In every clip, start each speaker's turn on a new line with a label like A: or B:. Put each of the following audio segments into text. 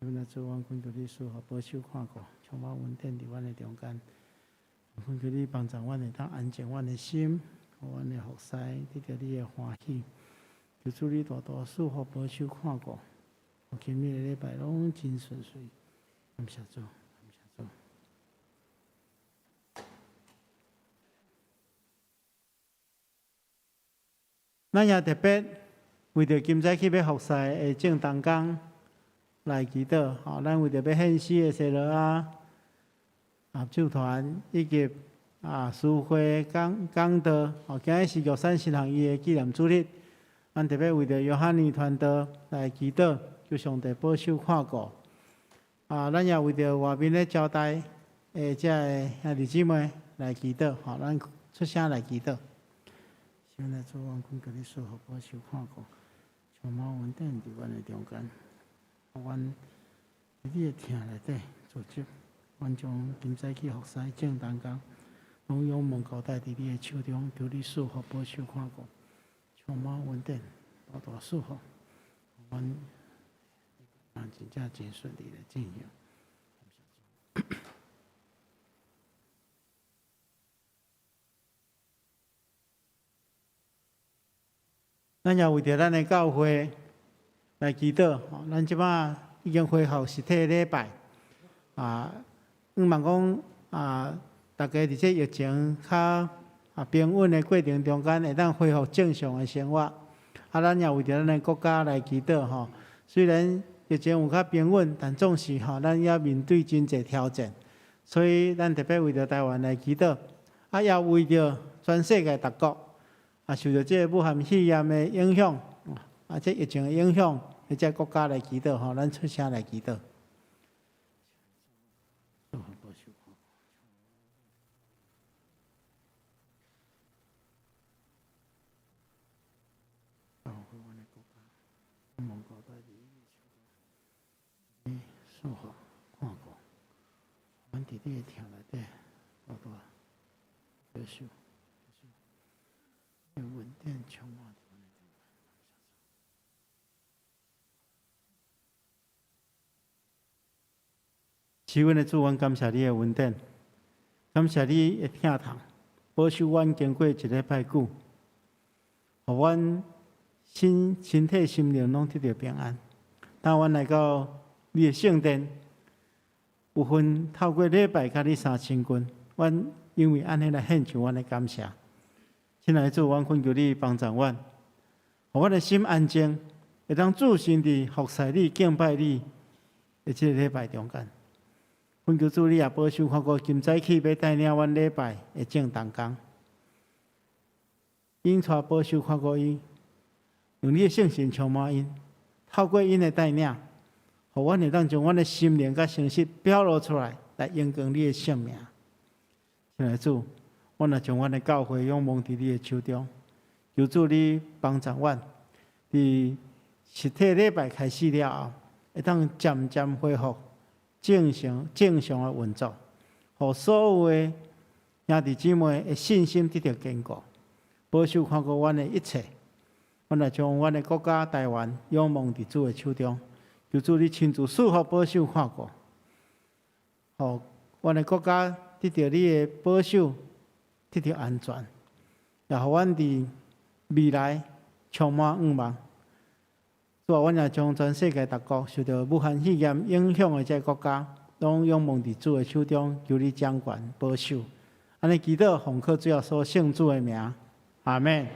A: 阮的主，阮懇求你賜福保守看顧，充滿恩典佇阮的中間。懇求你幫助阮會當安靜阮的心，予阮的服侍得著你的歡喜。求主你大大賜福保守看顧，予今日的禮拜攏真順遂。感謝主，感謝主。咱也特別為著今早起欲服侍的眾同工來祈禱，吼！咱為著欲獻詩的西羅亞合唱團以及司會講講道，吼！今日是玉山神學院的紀念主日，咱特別為著約翰尼傳道來祈禱，求上帝保守看顧。咱也為著外面咧招待的遮个兄弟姊妹來祈禱，吼！咱出聲來祈禱。阮的主，阮懇求你賜福保守看顧，充滿恩典佇阮的中間，予阮佇你的疼內底組織，阮將今早起服侍眾同工，攏仰望交代佇你的手中，求你賜福保守看顧，充滿恩典，大大賜福，阮真正真順利來進行。咱也為著咱的教會來祈禱，吼！咱這擺已經恢復實體禮拜，向望講逐家佇這疫情較平穩的過程中間，會當恢復正常的生活。咱也為著咱的國家來祈禱，吼！雖然疫情有較平穩，但總是吼，咱猶面對真濟挑戰，所以咱特別為著台灣來祈禱，也為著全世界逐國。受著這个武漢肺炎的影響，這疫情的影響，這國家來祈禱吼，咱出聲來祈禱。是阮的主，阮感謝你的恩典，感謝你的疼痛，保守阮經過一禮拜久，予阮身體、心靈攏得著平安。當阮來到你的聖殿，有份透過禮拜佮你相親近，阮因為按呢來獻上阮的感謝。親愛的主，阮懇求你幫助阮，予阮的心安靜，會當注心佇服侍你、敬拜你的這个禮拜中間。懇求主，你也保守看顧今早起欲帶領阮禮拜的眾同工，引帶保守看顧𪜶，用你的聖神充滿𪜶，透過𪜶的帶領，予阮會當將阮的心靈佮誠實表露出來，來榮光你的聖名。親愛的主，阮也將阮的教會仰望佇你的手中，求主你幫助阮，佇實體禮拜開始了後，會當漸漸恢復正常正常的運作，予所有的兄弟姊妹的信心得著堅固，保守看顧阮的一切。阮來將阮的國家台灣仰望佇主的手中，求主你親自賜福保守看顧，予阮的國家得著你的保守，得著安全，也予阮佇未來充滿向望。主啊，阮也將全世界逐國受著武漢肺炎影響的這个國家，攏仰望佇主的手中，求你掌權保守。按呢祈禱，奉靠主耶穌聖子的名，阿們。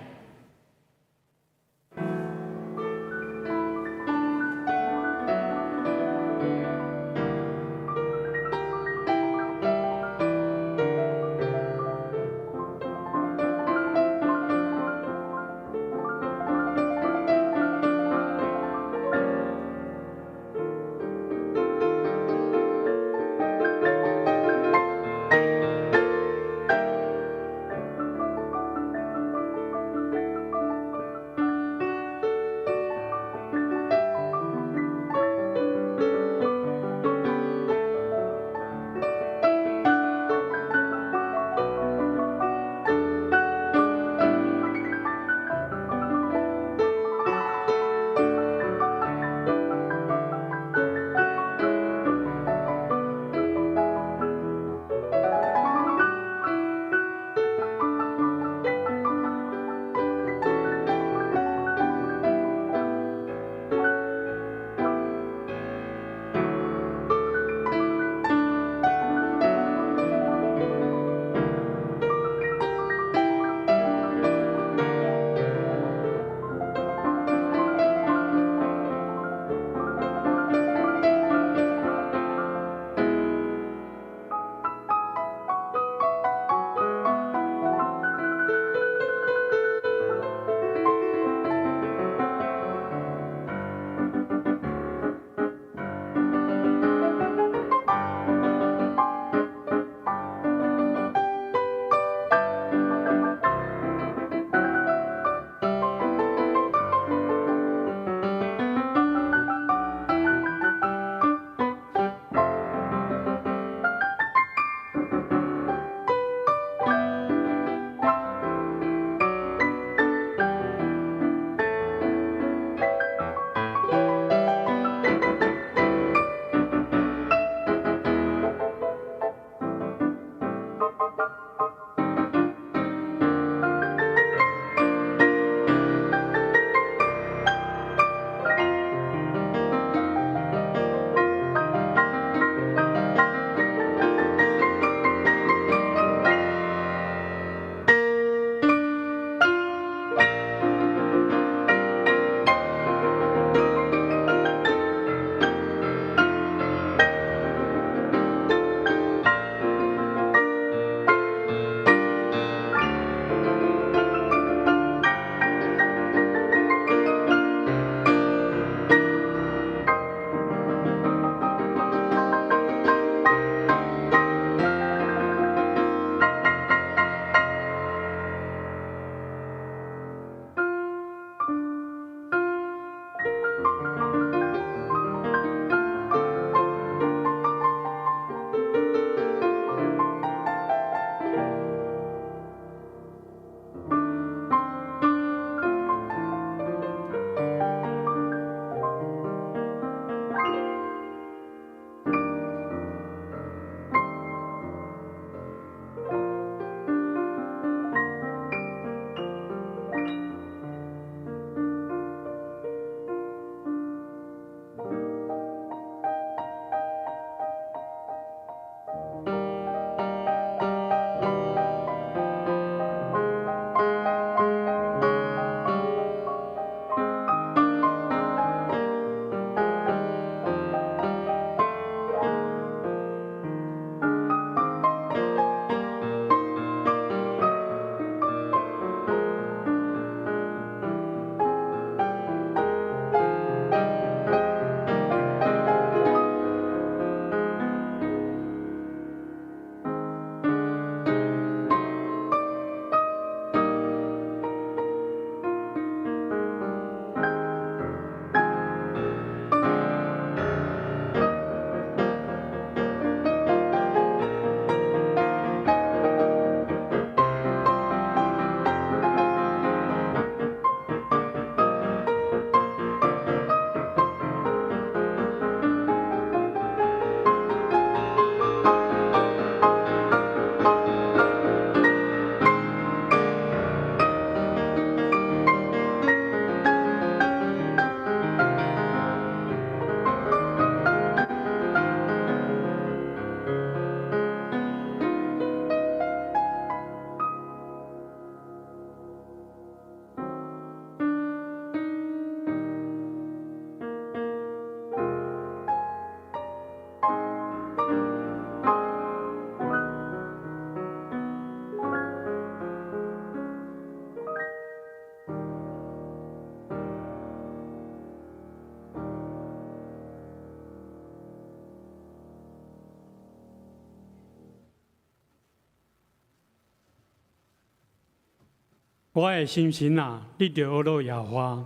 B: 我的心神啊，你著呵咾耶和華；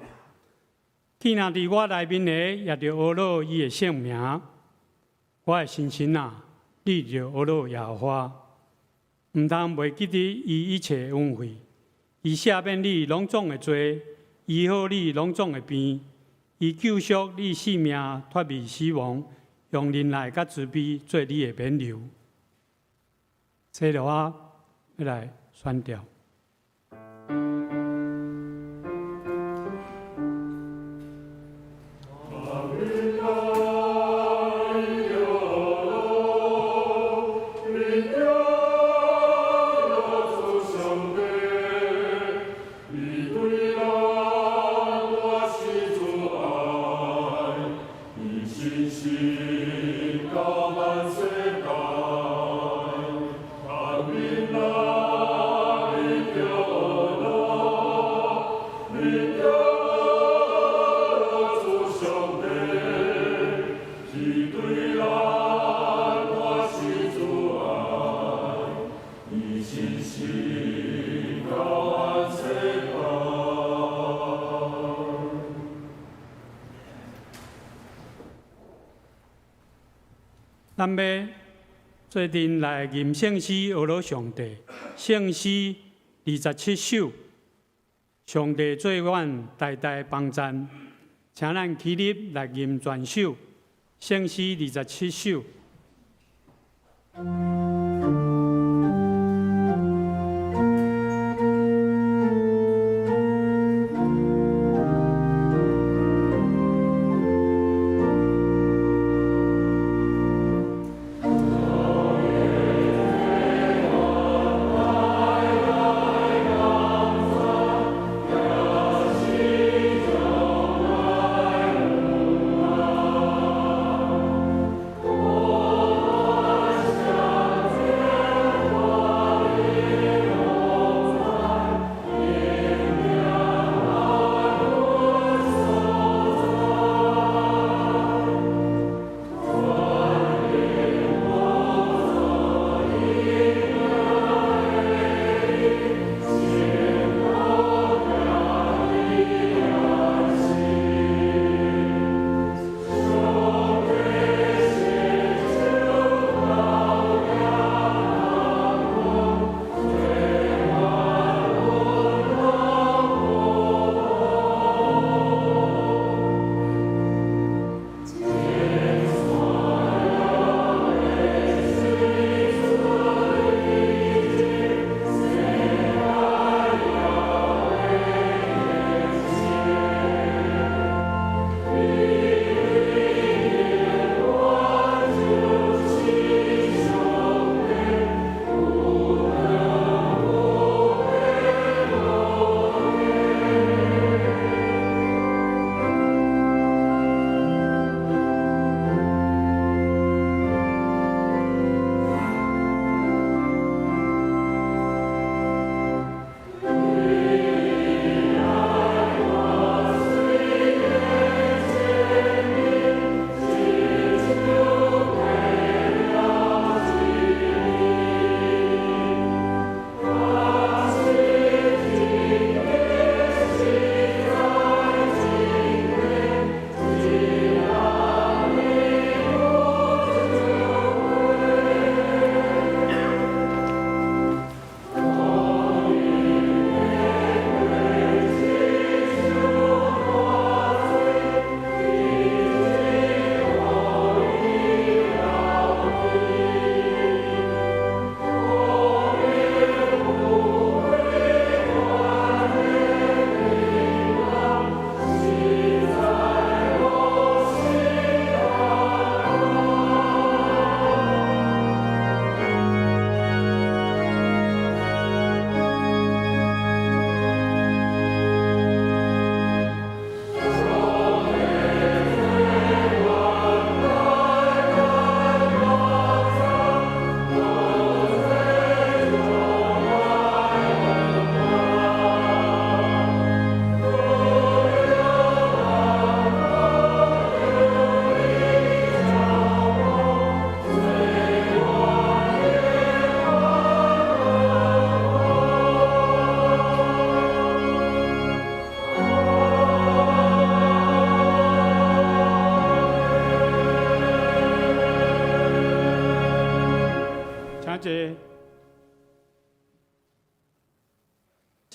B: 見若佇我內面的，也著呵咾伊的聖名。我的心神啊，你著呵咾耶和華，毋通袂記得伊一切恩惠。伊赦免你攏總的罪，醫好你攏總的病。伊救贖你性命脫離死亡，用忍耐佮慈悲做你的免留。這就我欲來宣讀。咱欲做陣來吟聖詩，呵咾上帝。聖詩27首，上帝做阮大大的幫贊，請咱起立來吟全首聖詩27首。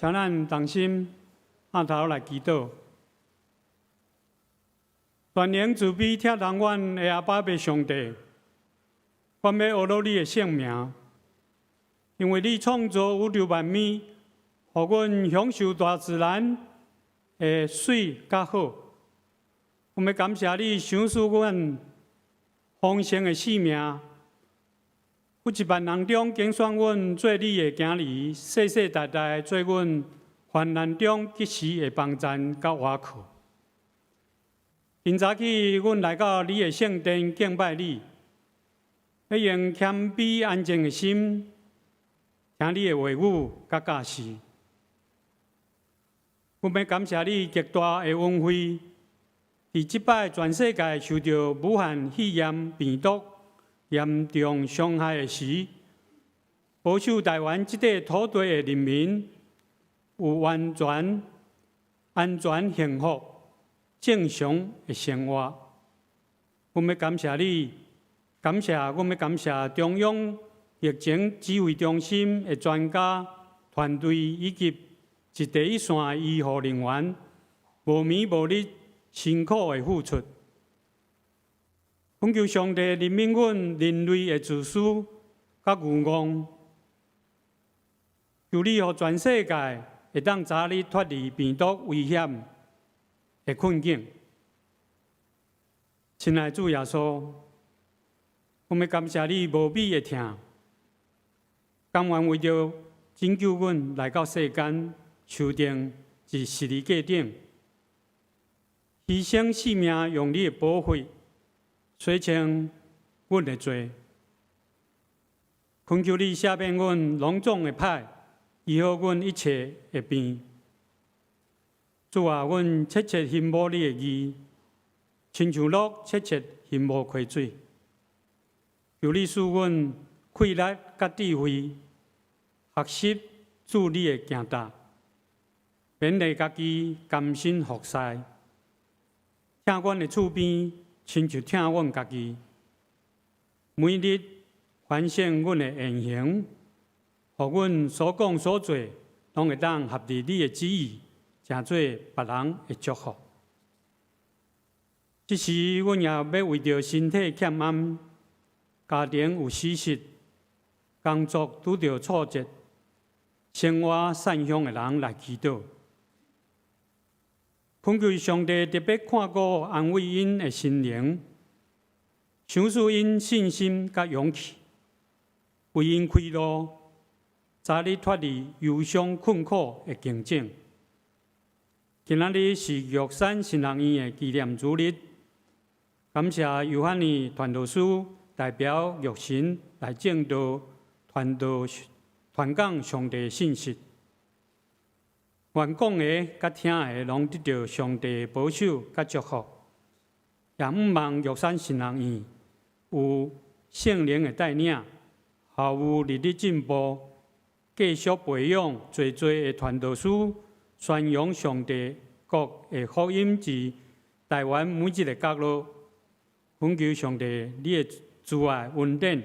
B: 請咱同心按頭來祈禱。全能慈悲疼痛阮的阿爸父上帝，阮欲阿羅你的聖名，因為你創造宇宙萬物，予阮享受大自然的媠佮好。阮欲感謝你賞賜阮豐盛的性命，佇一萬人中揀選阮做你的囝兒，世世代代做阮患難中及時的幫贊佮倚靠。今早起，阮來到你的聖殿敬拜你，欲用謙卑安靜的心，聽你的話語佮教示。阮欲感謝你極大的恩惠，佇這擺全世界受著武漢肺炎病毒嚴重傷害的時，保守臺灣這塊土地的人民有完全、安全、幸福、正常的生活。阮欲感謝你，感謝阮欲感謝中央疫情指揮中心的專家團隊以及第一線的醫護人員，無暝無日辛苦的付出。懇求上帝憐憫阮人類的自私佮愚戇，求你予全世界會當早日脫離病毒危險的困境。親愛主耶穌，阮欲感謝你無比的疼，甘願為著拯救阮來到世間，受釘佇十字架頂，犧牲性命，用你的寶血洗清阮的罪。懇求你赦免阮攏總的歹，醫好阮一切的病。主啊，阮切切欣慕你的義，親像鹿切切欣慕溪水。求你賜阮氣力佮智慧，學習主你的行踏，勉勵家己甘心服侍，疼阮的厝邊，親像疼阮家己。每日反省阮的言行，予阮所講所做，攏會當合佇你的旨意，成做別人的祝福。這時，阮也欲為著身體欠安、家庭有死失、工作拄著挫折、生活散鄉的人來祈禱。懇求上帝特別看顧安慰𪜶的心靈，賞賜𪜶信心佮勇氣，為𪜶開路，早日脫離憂傷困苦的境境。今仔日是玉山神學院的紀念主日，感謝尤漢尼傳道師代表玉神來證道、傳道、傳講上帝信息。願講的佮聽的攏得著上帝保守佮祝福，也向望玉山神學院有聖靈的帶領，校務日日進步，繼續培養濟濟的傳道師，宣揚上帝國的福音佇臺灣每一个角落。懇求上帝，你的慈愛、恩典、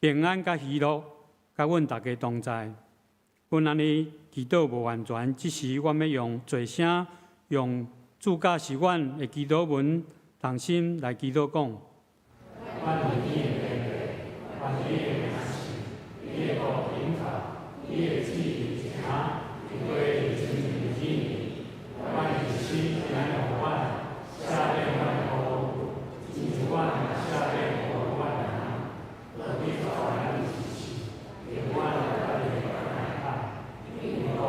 B: 平安佮喜樂，佮阮大家同在。阮按呢祈禱無完全，這時阮欲用濟聲，用主教示阮的祈禱文，同心來祈禱講。
C: 願你的願你的名聖，你的國臨到，你的旨意行，如佇天頂。阮一日餐予阮，赦免阮的過誤，親像阮也赦免過阮的人。無去予咱入試，救阮脫離害。因國、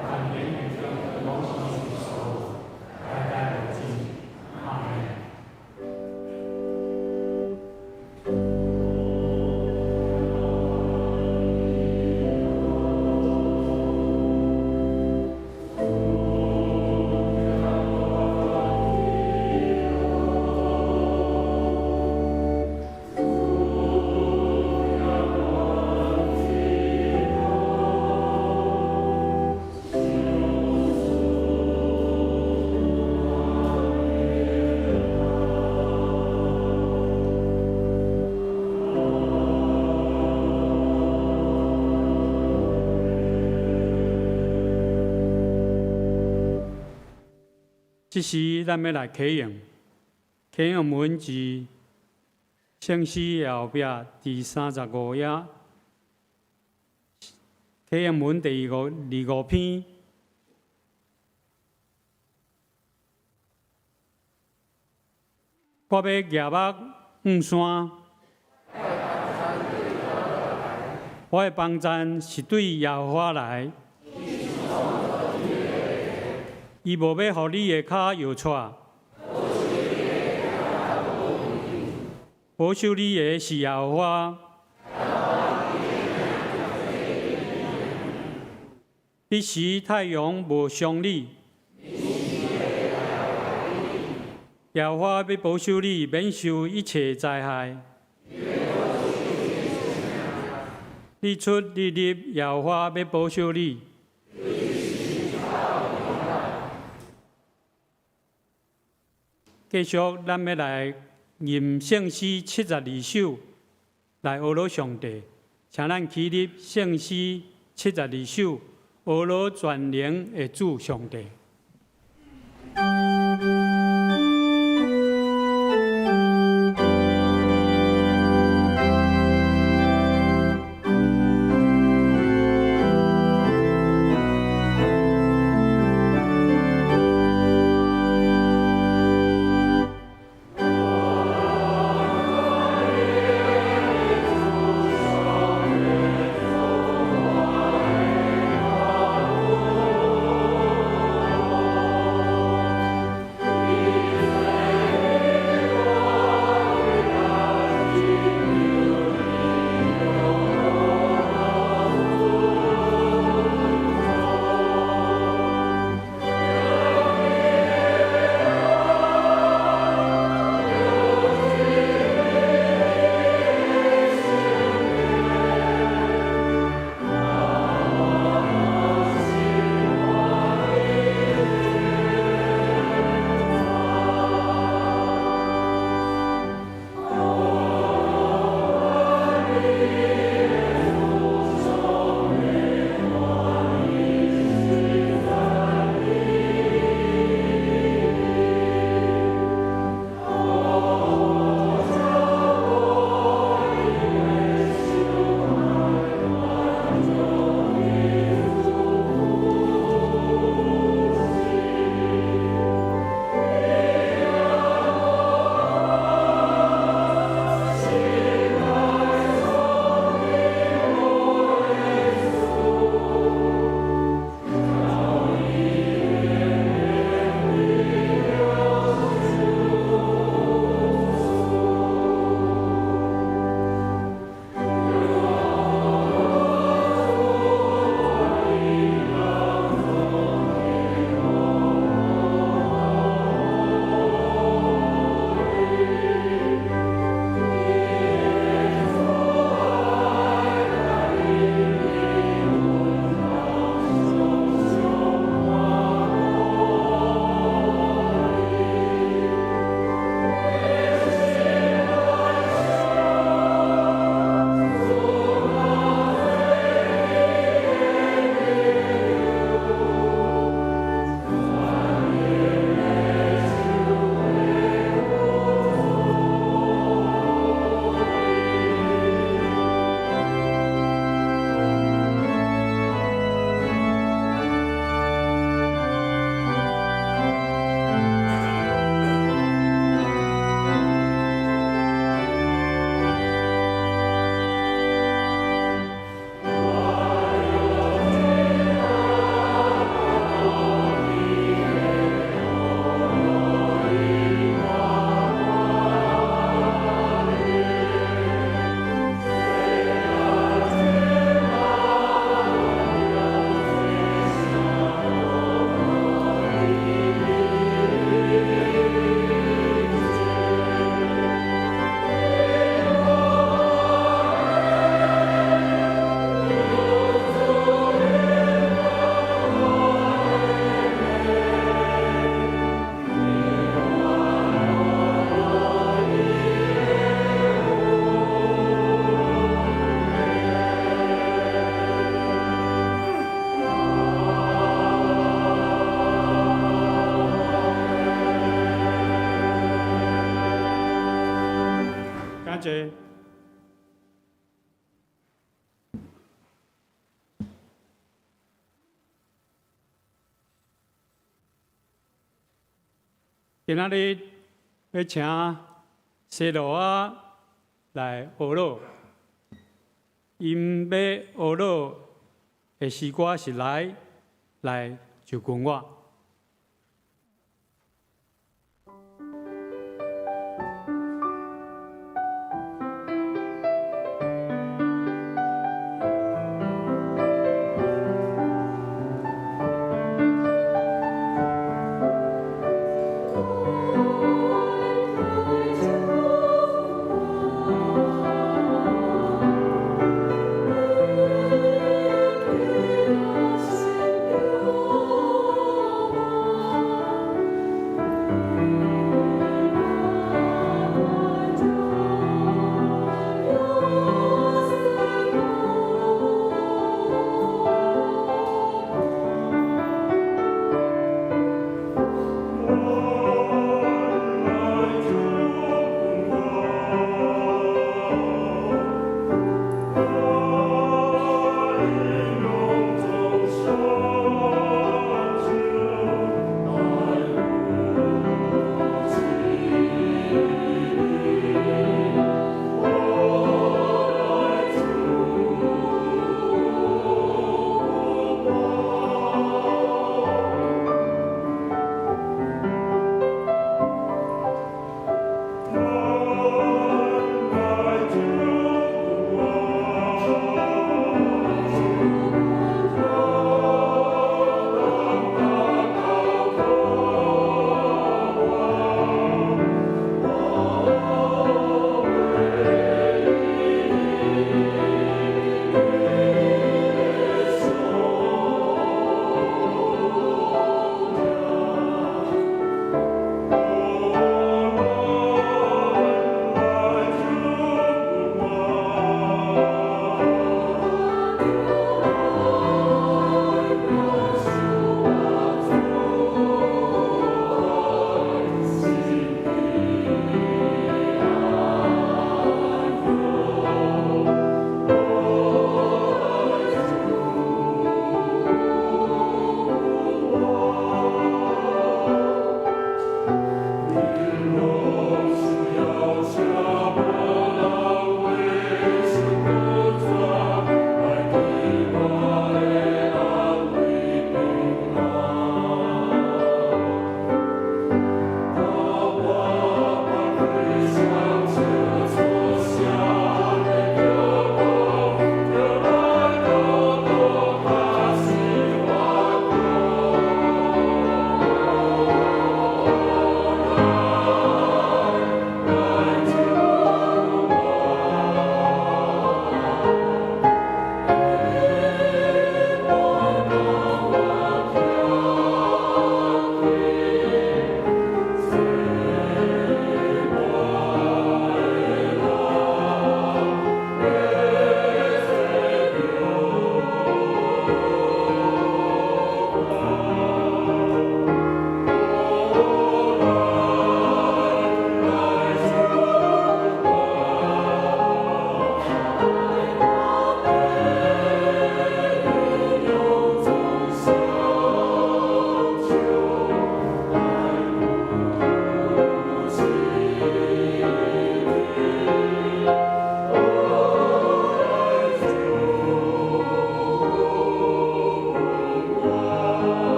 C: 權柄、攏是你所有，代代無盡。阿門。
B: 這時，咱欲來啟用，啟用文是聖詩的後壁第35頁，啟用文第二五二五篇。我欲舉目向山，我的幫贊是對耶和華來。伊無欲予你的跤搖掣，保守你的是耶和華。彼時太陽無傷你，耶和華欲保守你，免受一切災害。日出日入，耶和華欲保守你。繼續，咱欲來吟聖詩72首來呵咾上帝，請咱起立聖詩72首，呵咾全能的主上帝。坐。今仔日欲請西羅亞來學樂，𪜶欲學樂的詩歌是來來就近我。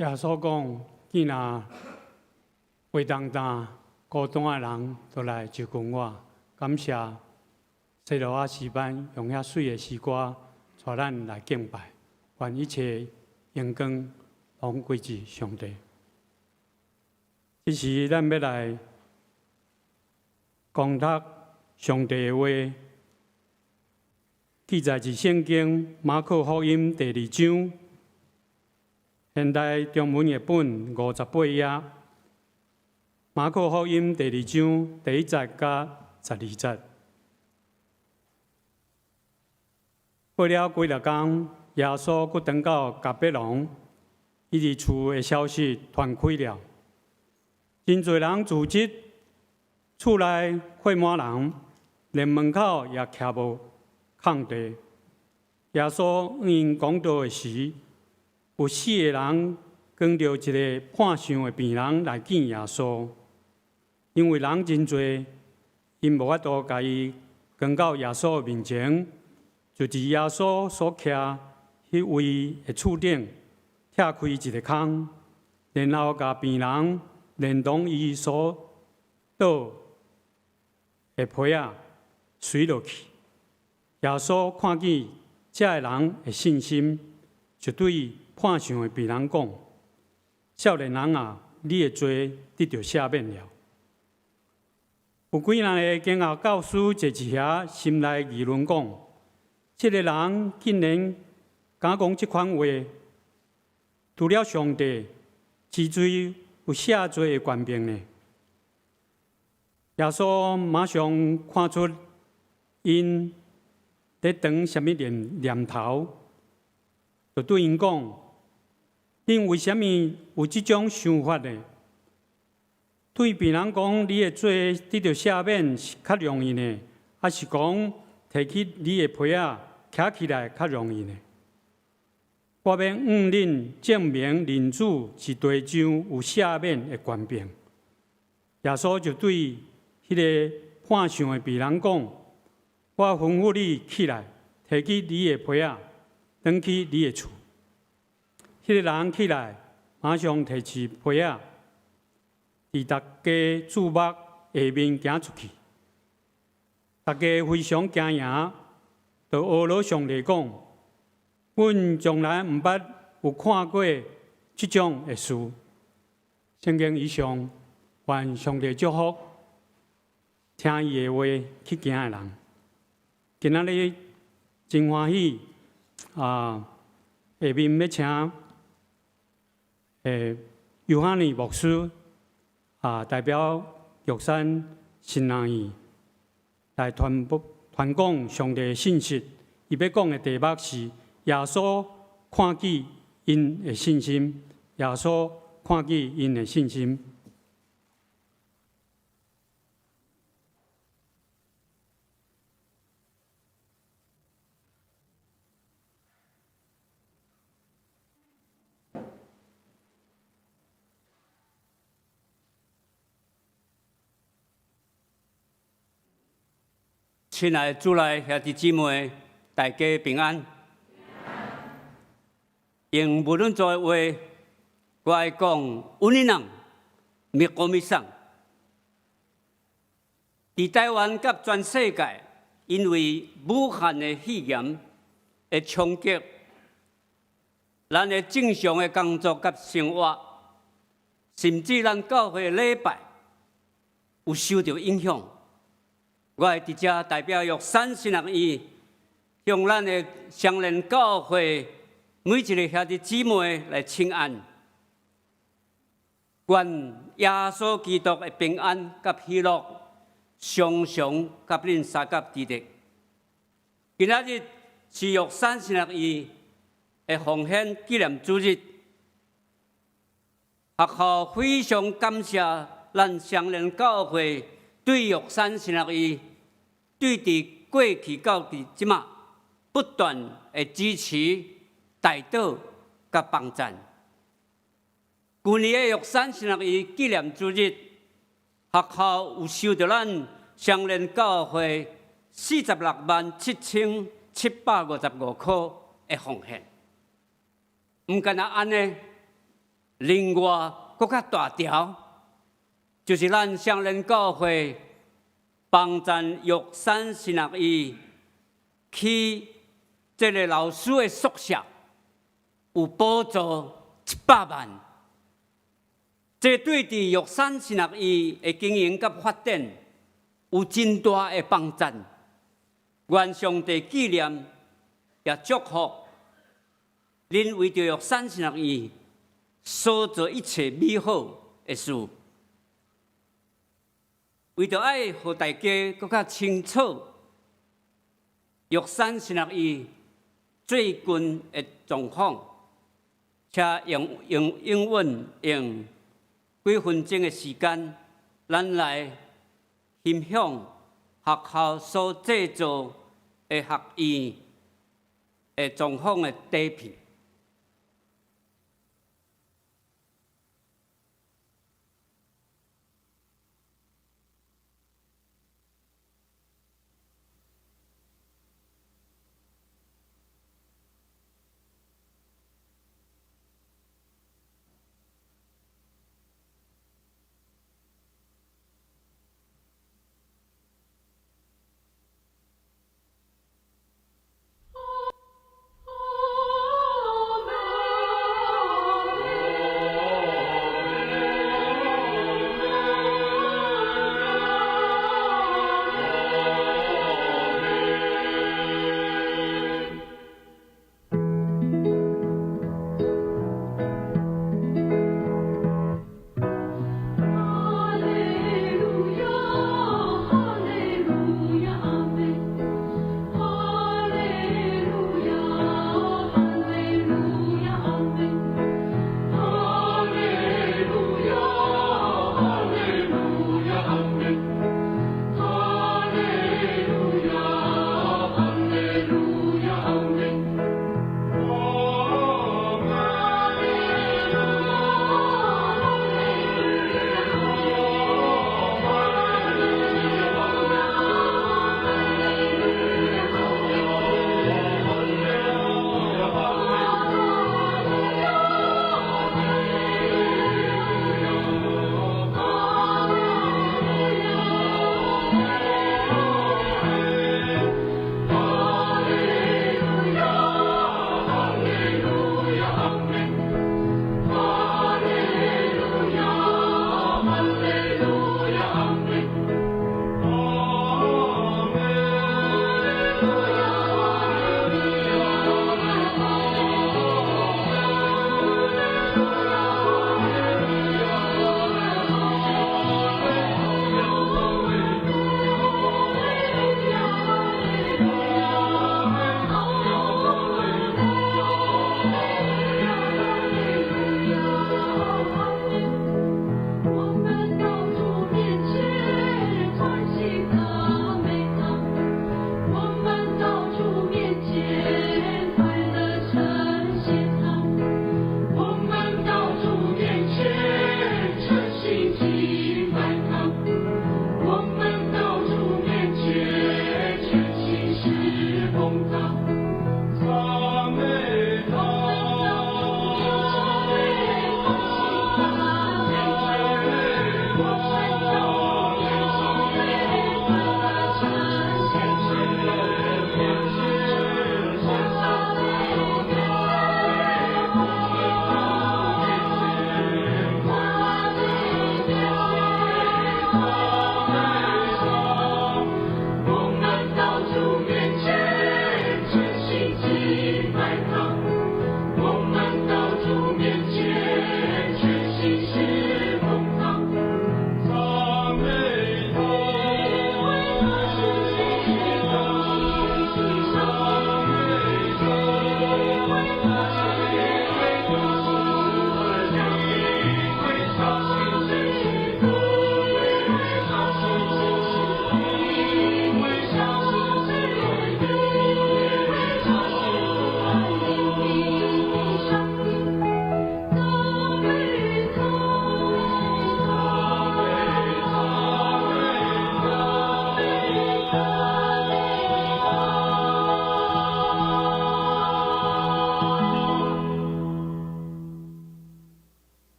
B: 耶穌講：見若袂當擔孤單的人，就來就近我。感謝西羅亞詩班用遐媠的詩歌，帶咱來敬拜。願一切榮光攏歸予上帝。這時，咱欲來講讀上帝的話，記載佇聖經馬可福音第二章。現代中文譯本58頁。馬可福音第二章第一節佮12節。過了幾若工，耶穌閣轉到迦百農，伊佇厝的消息傳開了，真濟人聚集，厝內客滿人，連門口也徛無空地。耶穌向𪜶講道的時，有四个人扛著一个破相的病人來見耶穌，因為人真濟，𪜶無法度共伊扛到耶穌的面前，就佇耶穌所徛彼位的厝頂，拆開一个空，然後共病人連同伊所倒的被仔隨落去。耶穌看見這个人的信心，就對破相的病人講：少年人啊，你的罪得著赦免了。有幾若个經學教師坐佇遐，心內議論講：這个人竟然敢講這款話，除了上帝，是誰有赦罪的權柄呢？耶穌馬上看出𪜶佇動啥物念頭，就對𪜶講：恁為啥物有這種想法呢？對病人講，你的罪得著赦免是較容易呢，抑是講提起你的被仔徛起來較容易呢？我欲向恁證明，人子佇地上有赦免的權柄。耶穌就對彼个破相的病人講：我吩咐你起來，提起你的被仔，轉去你的厝。彼个人起來，馬上提起被仔，佇大家注目下面行出去。大家非常驚訝，就阿羅上帝講：阮從來毋捌有看過這種的事。聖經以上，願上帝祝福聽伊的話去行的人。今仔日真歡喜啊！下面欲請尤哈尼牧師啊，代表玉山神學院來傳播傳講上帝的信息。伊欲講的題目是耶穌看見𪜶的信心，耶穌看見𪜶的信心。
D: 親愛的主內兄弟姊妹，大家平安。用無論族的話，我愛講，阮人密國密送。佇台灣佮全世界，因為武漢的肺炎的衝擊，咱的正常的工作佮生活，甚至咱教會禮拜，有受著影響。我會佇遮代表玉山神學院，向咱的雙連教會每一个兄弟姊妹來請安。願耶穌基督的平安佮喜樂，常常佮恁相佮佇咧。今仔日是玉山神學院的奉獻紀念主日，學校非常感謝咱雙連教會對玉山神學院對佇過去到佇這馬不斷的支持、代禱佮幫贊。舊年的玉山神學院紀念主日，學校有收著咱雙連教會467,755箍的奉獻。毋干焦按呢，另外閣較大條，就是咱雙連教會幫贊玉山神學院起這个老師的宿舍，有補助100萬。這對佇玉山神學院的經營佮發展有真大的幫贊。願上帝紀念，也祝福恁為著玉山神學院所做一切美好的事。為著愛予大家閣較清楚，玉山神學院最近的狀況，請用英文用幾分鐘的時間，咱來欣賞學校所製作的學院的狀況的底片。
E: Oh.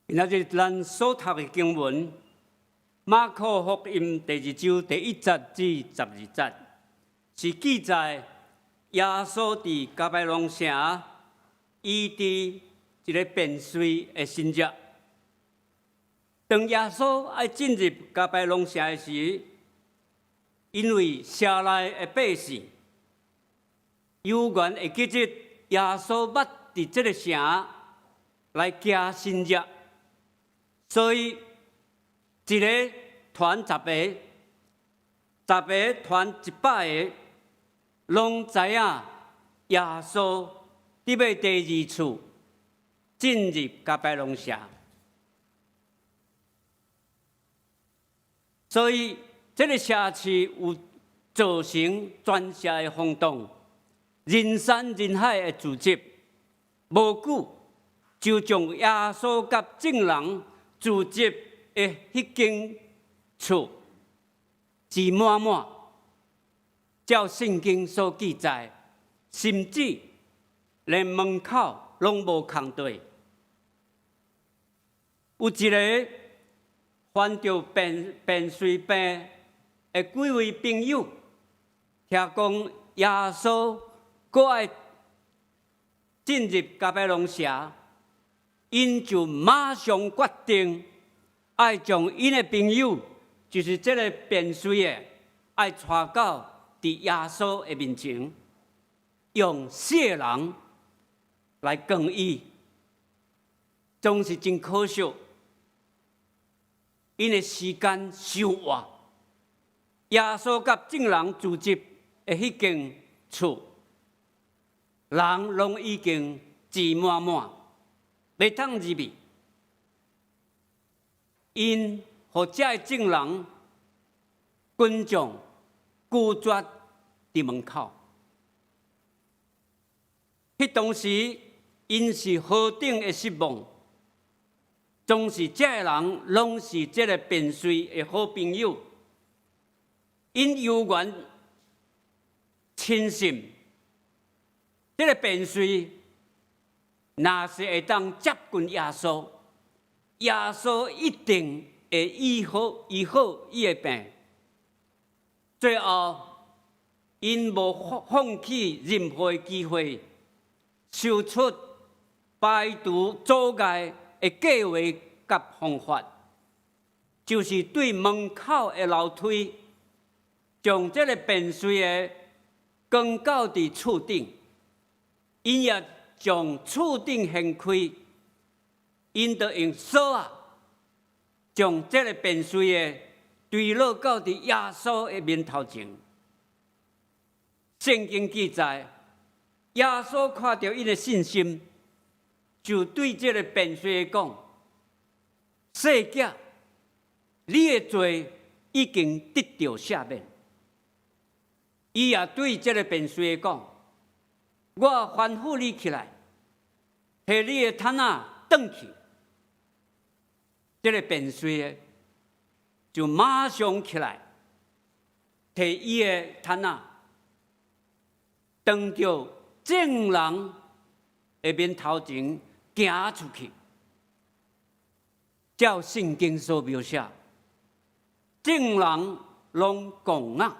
D: 今仔日咱所讀的經文，馬可福音第二章第一節至十二節，是記載耶穌佇迦百農城醫治一个便遂的神跡。當耶穌愛進入迦百農城的時，因為城內的百姓猶原會記得耶穌捌佇這个城來行神跡，所以一个傳十个，十个傳一百个，攏知影耶穌欲第二次進入迦百農城。所以這个城市有造成全城的轟動，人山人海的聚集，無久就將耶穌佮眾人聚集的彼間厝擠滿滿。照聖經所記載，甚至連門口攏無空地。有一个患著便遂病的幾位朋友，聽講耶穌閣愛進入迦百農城，𪜶就馬上決定愛將𪜶的朋友，就是這个便遂的，愛帶到佇耶穌的面前，用四个人來扛伊，總是真可惜，𪜶的時間傷晚。耶穌佮眾人聚集的彼間厝，人攏已經擠滿滿，袂當入去。𪜶予遮的眾人群眾拒絕佇門口。彼當時，𪜶是何等的失望！總是遮的人攏是這个便遂的好朋友，𪜶猶原深信，這个便遂若是會當接近耶穌，耶穌一定會醫好伊的病。最後，𪜶無放棄任何的機會，想出排除阻礙的計劃佮方法，就是對門口的樓梯，將這个便遂的扛到佇厝頂，𪜶也將厝頂掀開，𪜶就用索仔將這个便遂的墜落到佇耶穌的面頭前。聖經記載，耶穌看著𪜶的信心，就對這个便遂的講：細囝，你的罪已經得著赦免。伊也對這个便遂的講：我吩咐你起來，提你的毯仔轉去。這个便遂的就馬上起來，提伊的毯仔，當著眾人的面頭前行出去。照聖經所描寫，眾人攏戇啊，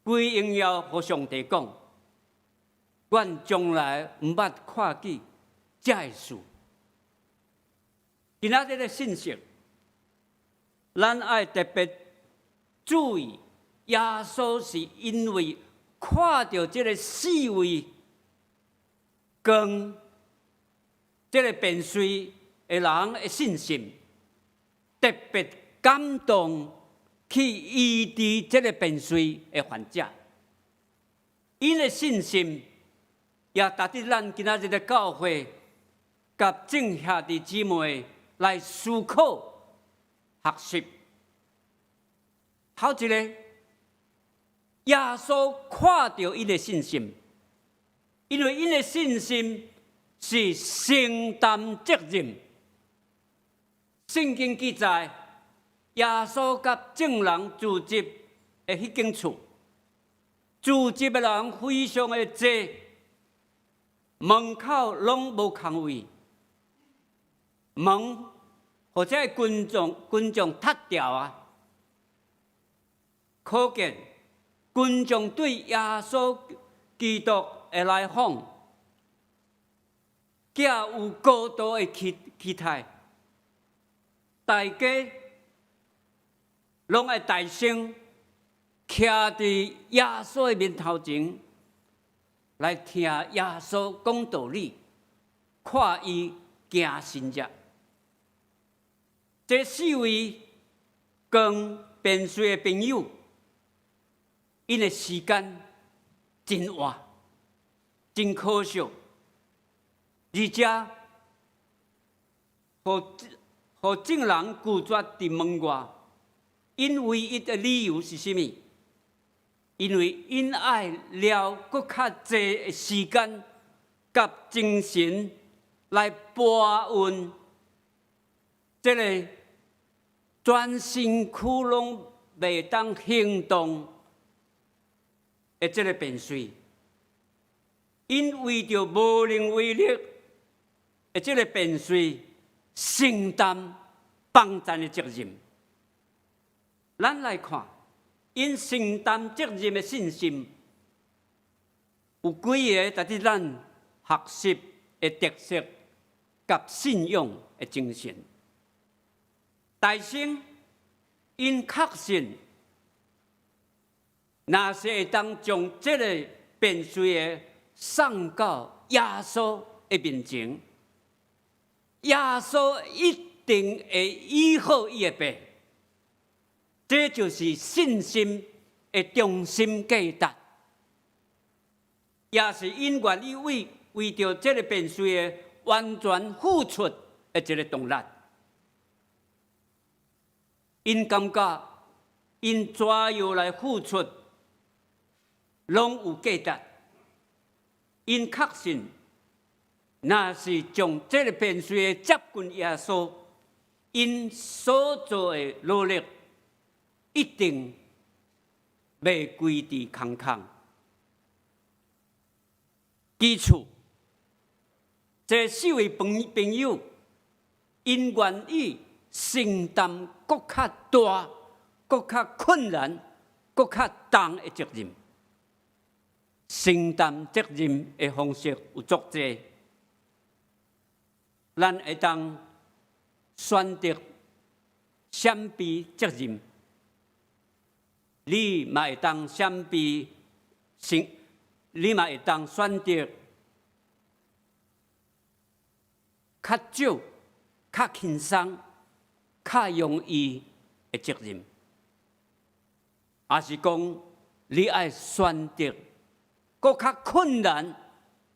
D: 歸榮耀予上帝講，阮從來毋捌看見這个事。今仔日的信息，咱愛特別注意，耶穌是因為看著這个四位扛這个便遂的人的信心，特別感動去醫治這个便遂的患者。𪜶的信心也值得咱今仔日的教會佮眾兄弟姊妹來思考學習。頭一个，耶穌看著𪜶的信心，因為𪜶的信心是承擔責任。聖經記載，耶穌佮眾人聚集的彼間厝，聚集的人非常的濟，門口攏無空位。門予這个群眾踢掉啊！可見群眾對耶穌基督的來訪，寄有高度的期待，大家攏愛大聲徛佇耶穌的面頭前，來聽耶穌講道理，看伊行神跡。這四位扛便遂的朋友，𪜶的時間真倚，真可惜，而且予眾人拒絕佇門外。𪜶唯一的理由是啥物？因為𪜶愛留閣較濟的時間佮精神來搬運這个全身軀攏袂當行動的這个便遂。𪜶為著無能為力的這个便遂，承擔幫贊的責任。咱來看，𪜶承擔責任的信心，有幾个值得咱學習的特色佮信仰的精神。大先，𪜶確信，若是會當將這个便遂的送到耶穌的面前，耶穌一定會醫好伊的病。這就是信心的中心價值，也是𪜶願意為著這个便遂的完全付出的一个動力。𪜶感覺𪜶怎樣來付出，攏有價值。𪜶確信，若是將這个便遂的接近耶穌，𪜶所做的努力，一定袂歸佇空空。其次，這四位朋友，𪜶願意承擔閣較大、閣較困難、閣較重的責任。承擔責任的方式有足濟，咱會當選擇閃避責任，你嘛會當閃避，你嘛會當選擇較少、較輕鬆、較容易的責任，抑是講你愛選擇閣較困難、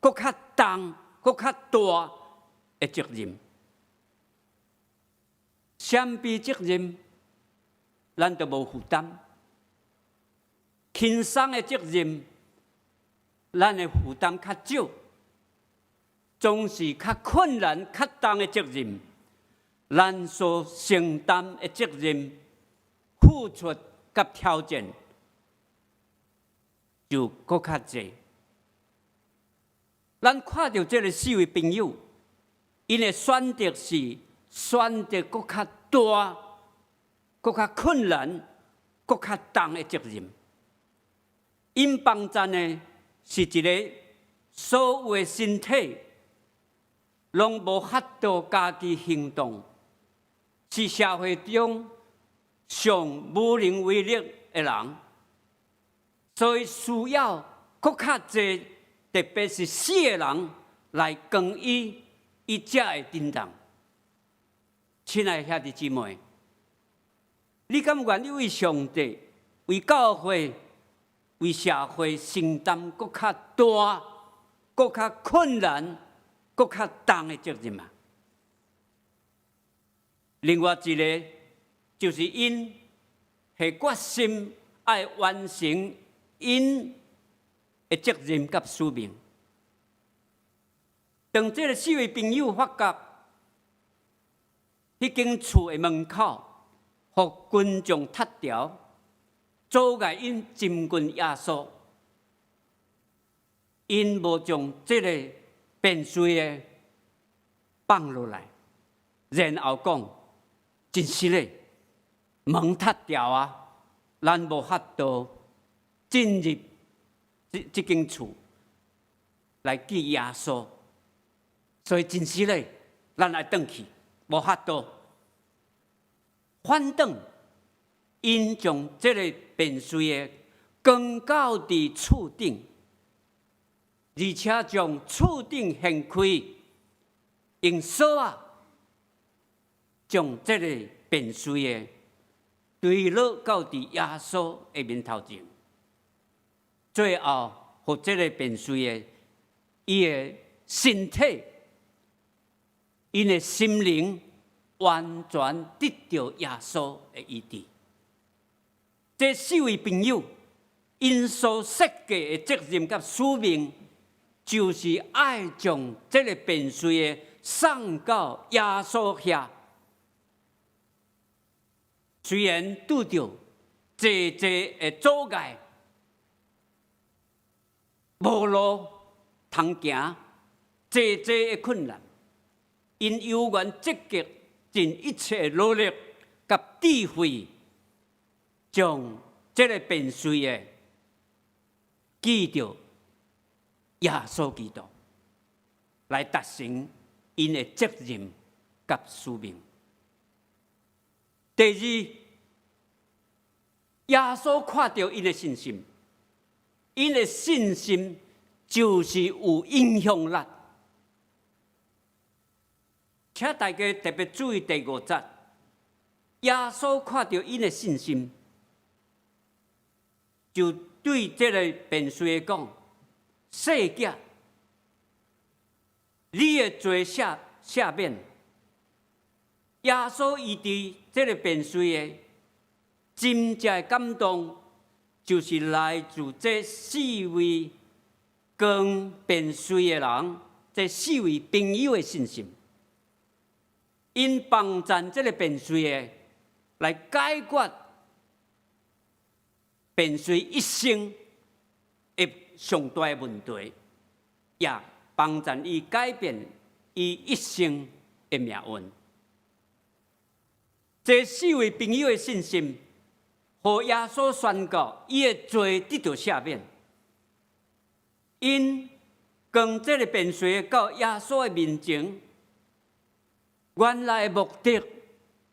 D: 閣較重、閣較大的責任。閃避責任，咱就無負擔；輕鬆的責任，咱的負擔較少。總是較困難、較重的責任，咱所承擔的責任、付出佮挑戰就閣較濟。咱看著這个四位朋友，𪜶的選擇是選擇閣較大、閣較困難、閣較重的責任。𪜶幫贊的是一个所有的身體攏無法度家己行動，是社會中上無能為力的人，所以需要閣較濟，特別是四个人來扛伊，伊才會振動。親愛的兄弟姊妹，你敢願意為上帝、為教會、為社會承擔閣較大、閣較困難、閣較重的責任嗎？另外一个就是𪜶下決心愛完成𪜶的責任佮使命。當這个四位朋友發覺彼間厝的門口，予群眾踢掉，阻礙𪜶親近耶穌，𪜶無將這个便遂的放落來，然後講，真失禮，門踢牢啊，咱無法度進入這間厝來見耶穌，所以真失禮，咱愛轉去，無法度。反轉，𪜶將這个便遂的扛到佇厝頂，而且將厝頂掀開，用索仔將這个便遂的墜落到佇耶穌的面頭前，最後，予這个便遂的伊的身體、𪜶的心靈完全得著耶穌的醫治。這四位朋友，𪜶所設計的責任佮使命，就是愛將這个便遂的送到耶穌遐。雖然拄著濟濟的阻礙，無路通行，濟濟的困難，𪜶猶原積極盡一切努力佮智慧，將這个便遂的寄著耶穌基督，來達成𪜶的責任佮使命。第二，耶穌看著𪜶的信心，𪜶的信心就是有影響力。請大家特別注意第五節，耶穌看著𪜶的信心，就對這个便遂的講：細囝，你的罪赦免。耶穌醫治這个便遂的真正的感動，就是來自這四位扛便遂的人，這四位朋友的信心。𪜶幫贊這个便遂的來解決便遂一生的上大的問題，也幫贊伊改變伊一生的命運。這四位朋友的信心，予耶穌宣告，伊的罪得著赦免。𪜶扛這个便遂到耶穌的面前，原來的目的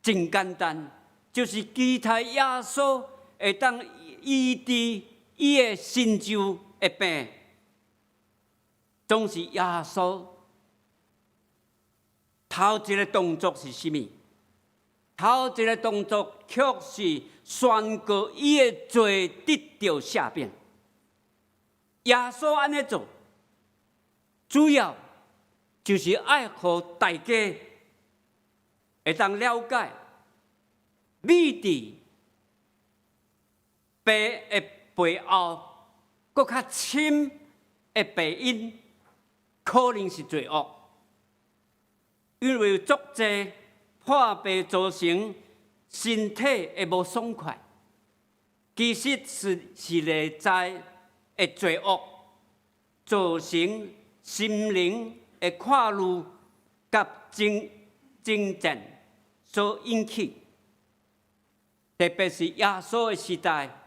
D: 真簡單，就是期待耶穌會當醫治伊的身周的病。總是耶穌頭一个動作是啥物？頭一个動作卻是宣告伊的罪得著赦免。耶穌按呢做，主要就是愛予大家會當了解，秘佇病的背後，閣較深的病因，可能是罪惡，因為足濟破病造成身體的無爽快，其實是內在的罪惡造成心靈的跨慮佮爭戰所引起。特別是耶穌的時代，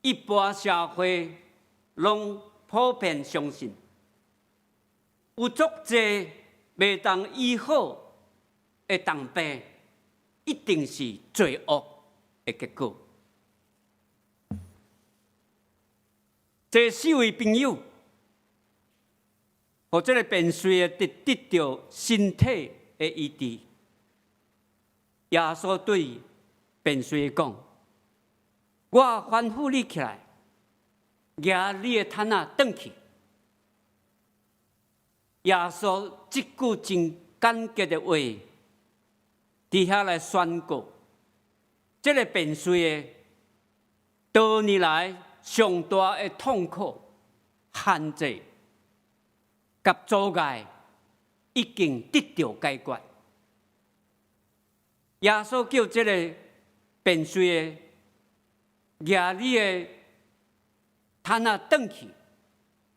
D: 一般社會攏普遍相信，有足濟袂當醫好的重病，一定是罪惡的結果。這四位朋友，予這个便遂的得著身體的醫治。耶穌對便遂講：我吩咐你起來，舉你的毯仔轉去。耶穌這句真簡潔的話，佇遐來宣告，這个便遂的多年來上大的痛苦、限制佮阻礙，已經得著解決。耶穌叫這个便遂的舉你的毯仔轉去，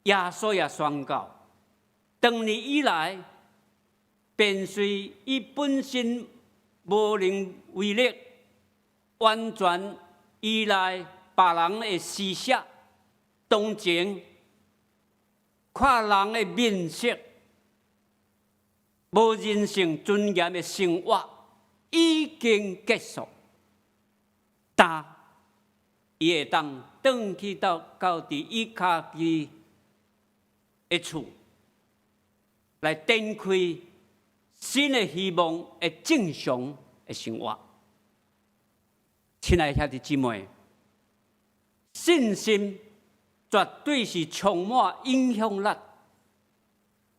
D: 耶穌也宣告，當年以來，便隨伊本身無能為力，完全依賴別人的施捨、同情，看人的面色，無人性尊嚴的生活已經結束。但伊會當轉去到佇伊家己的厝，來展開新的希望的正常的生活。親愛兄弟姊妹，信心絕對是充滿影響力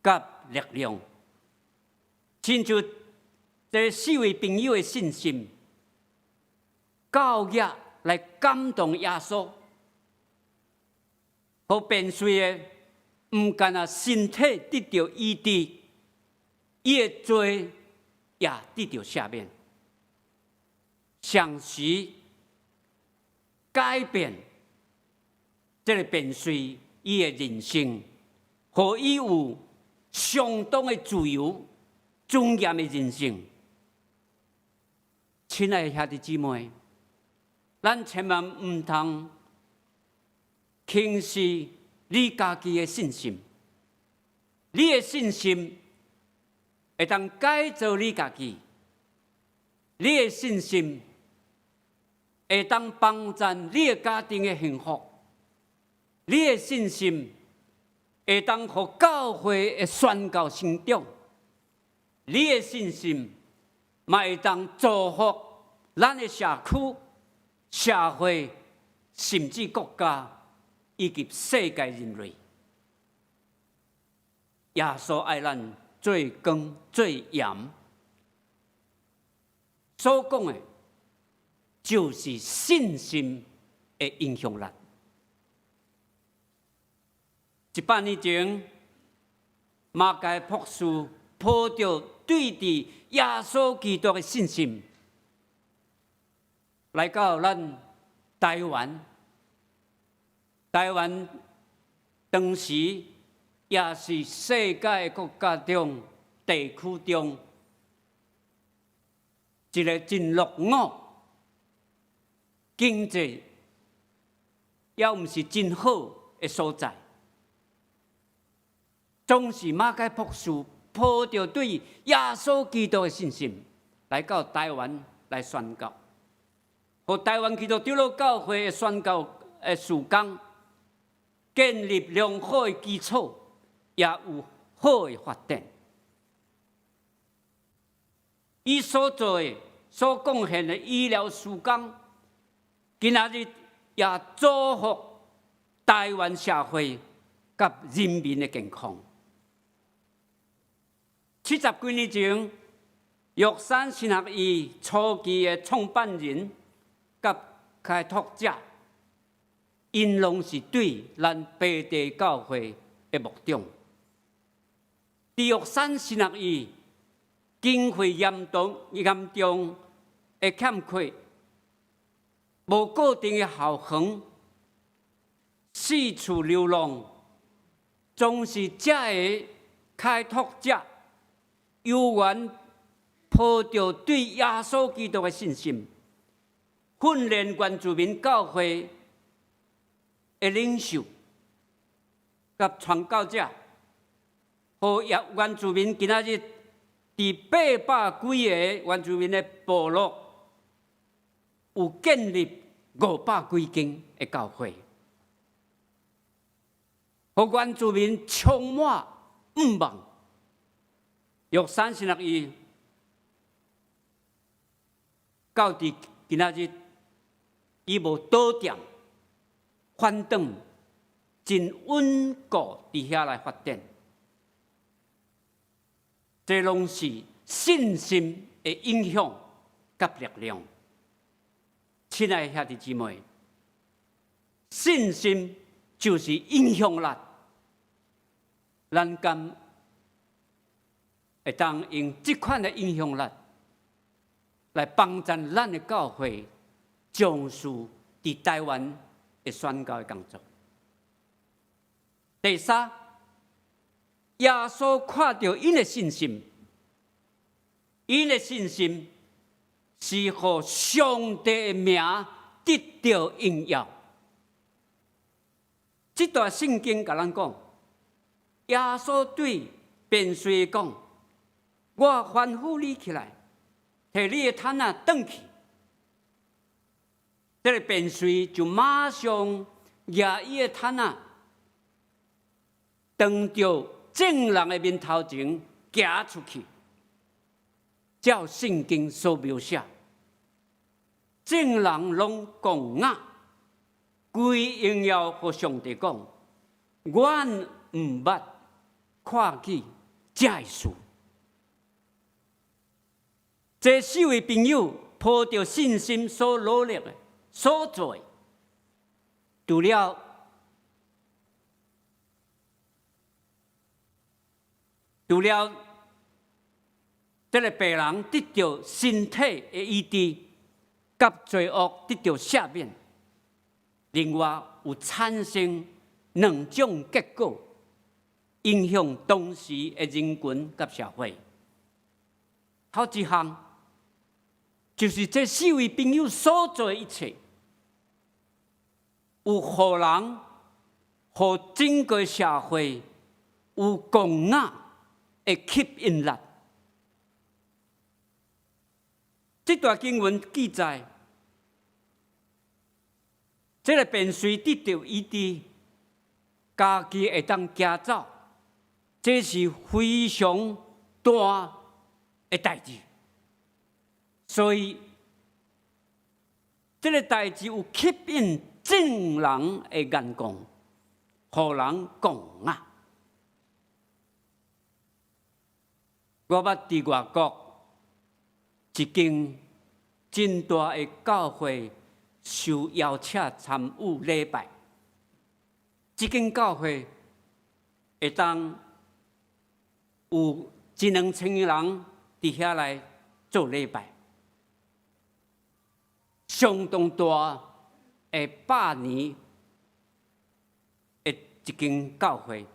D: 佮力量。親像這四位朋友的信心，夠額來感動耶穌，予便遂的毋但焦身體得著醫治，伊的罪也得著赦免，同時改變這个便遂伊的人生，予伊有相當的自由、尊嚴的人生。親愛的兄弟姊妹，咱千萬毋通輕視你家己的信心。你的信心會當改造你家己，你的信心會當幫助你的家庭的幸福，你的信心會當予教會的宣教成長，你的信心嘛會當祝福咱的社區、社會，甚至國家以及世界人類。耶穌愛咱做光做鹽，所講的，就是信心的影響力。100年前，馬偕博士抱著對佇耶穌基督的信心，來到咱台灣。台灣當時也是世界國家中、地區中一个真落伍、經濟也毋是真好的所在。總是馬偕博士抱著對耶穌基督的信心，來到台灣來宣教，予台灣基督長老教會的宣教的事工建立良好的基礎，也有好的發展。伊所做的、所貢獻的醫療事工，今仔日也祝福台灣社會佮人民的健康。70幾年前，玉山神學院初期的創辦人佮開拓者，𪜶攏是對咱白帝教會的牧長。佇玉山神學院經費嚴重嚴重的欠缺，無固定的校園，四處流浪，總是這个開拓者猶原抱著對耶穌基督的信心，訓練原住民教會的領袖佮傳教者，予原住民今仔日佇800幾个原住民的部落，有建立500幾間的教會，予原住民充滿向望。玉山神學院到佇今仔日，伊無倒店，反轉真穩固佇遐來發展。這攏是信心的影響佮力量。親愛的兄弟姊妹，信心就是影響力。咱敢會當用這款的影響力來幫助咱的教會從事佇台灣的宣教的工作。第三，耶穌看著𪜶的信心， 𪜶的信心是予上帝的名得著榮耀。這段聖經共咱講，耶穌對便遂講：我吩咐你起來，提你的毯仔轉去。這個便遂就馬上攑伊的毯仔，當著眾人的面頭前行出去。照聖經所描寫，眾人攏驚訝，歸榮耀予上帝講，阮毋捌看見這的事。這四位朋友抱著信心所努力的、所做的，除了這个病人得著身體的醫治，佮罪惡得著赦免，另外有產生兩種結果，影響當時的人群佮社會。頭一項就是這四位朋友所做的一切，有予人、予整個社會有驚訝的吸引力。這段經文記載，這个便遂得著醫治，家己會當行走，這是非常大的代誌。所以，這个代誌有吸引眾人的眼光，予人驚訝。我捌佇外國一間真大的教會受邀請參與禮拜，這間教會會當有一兩千人佇遐來做禮拜，相當大的百年的一間教會，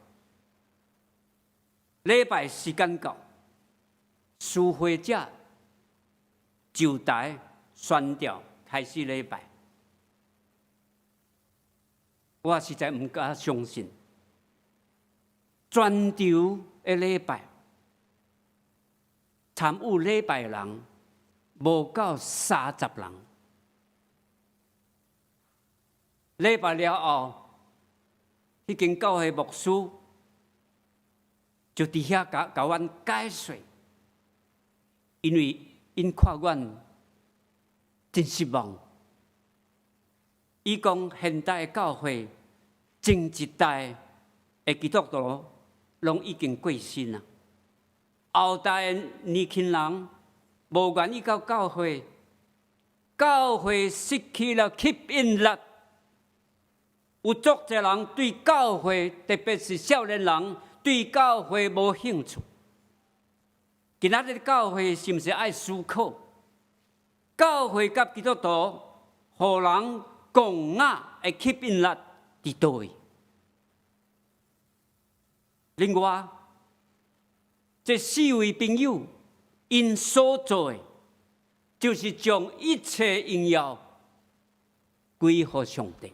D: 禮拜時間到，司會者就台宣調開始禮拜，我實在毋敢相信，全場的禮拜參與禮拜的人無夠30人。禮拜了後，彼間教會牧師就佇遐共阮解說，因為𪜶看阮真失望。伊講現代的教會前一代的基督徒攏已經過身啦，後代的年輕人無願意到教會，教會失去了吸引力。有足濟人對教會，特別是少年人對教會無興趣。今仔日教會是毋是愛思考？教會佮基督徒，予人驚訝的吸引力佇佗位？另外，這四位朋友𪜶所做的，就是將一切榮耀歸予上帝。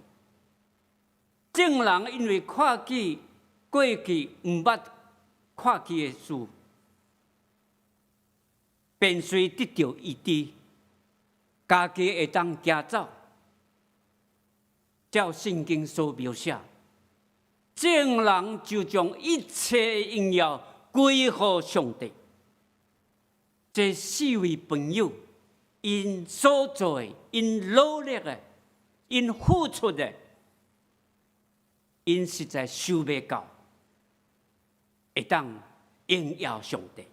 D: 眾人因為看見過去毋捌看見的事，便遂得著醫治，家己會當行走。照聖經所描寫，眾人就將一切榮耀歸予上帝。這四位朋友，𪜶所做的，𪜶努力的，𪜶付出的，𪜶實在想袂到，會當榮耀上帝。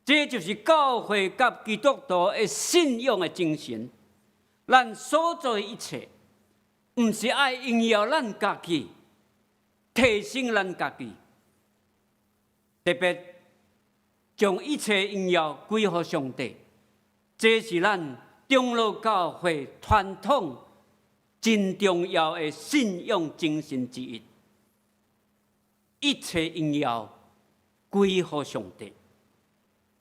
D: 這就是教會佮基督徒的信仰的精神。咱所做的一切，毋是愛榮耀咱家己，提升咱家己，特別將一切榮耀歸予上帝。這是咱長老教會傳統真重要的信仰精神之一。一切榮耀歸予上帝。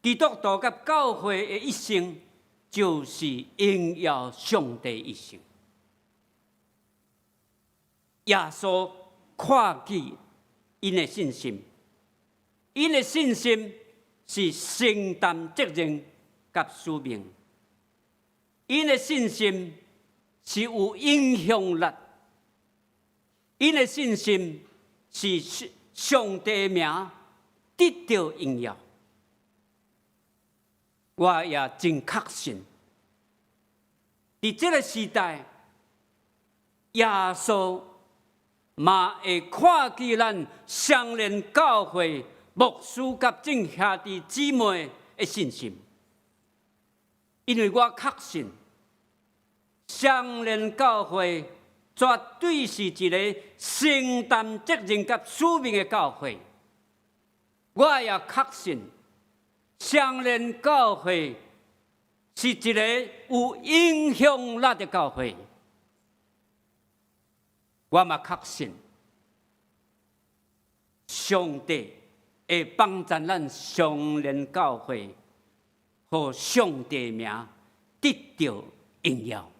D: 基督徒佮教會的一生，就是榮耀上帝一生。耶穌看見𪜶的信心，𪜶的信心是承擔責任佮使命，𪜶的信心是有影響力，𪜶的信心是上帝名得著榮耀。我也真確信，佇這个時代，耶穌嘛會看見咱雙連教會牧師佮眾兄弟姊妹的信心，因為我確信，雙連教會絕對是一个承擔責任佮使命的教會。我也確信，雙連教會是一个有影響力的教會。我嘛確信，上帝會幫助咱雙連教會，予上帝名得著榮耀。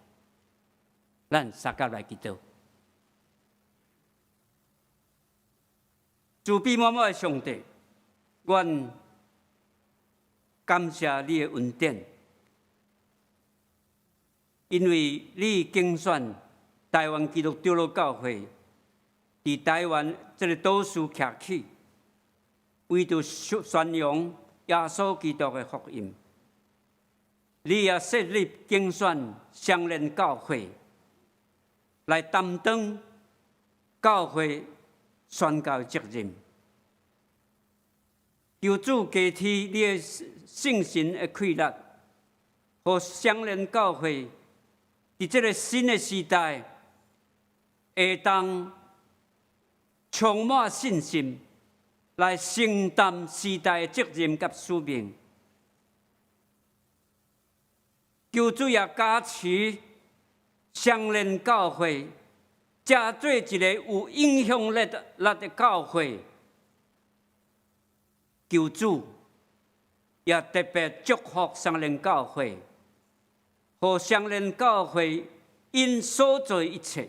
D: 咱相佮來祈禱，慈悲滿滿的上帝，阮感謝你的恩典，因為你揀選台灣基督長老教會佇台灣這个島嶼徛起，為著宣揚耶穌基督的福音，你也設立揀選雙連教會來擔當教會宣教的責任。求主加添你的聖神的氣力，予雙連教會佇這个新的時代，會當充滿信心來承擔時代的責任佮使命。求主也加持雙連教會，成做一个有影響力的教會。求主也特別祝福雙連教會，予雙連教會𪜶所做一切，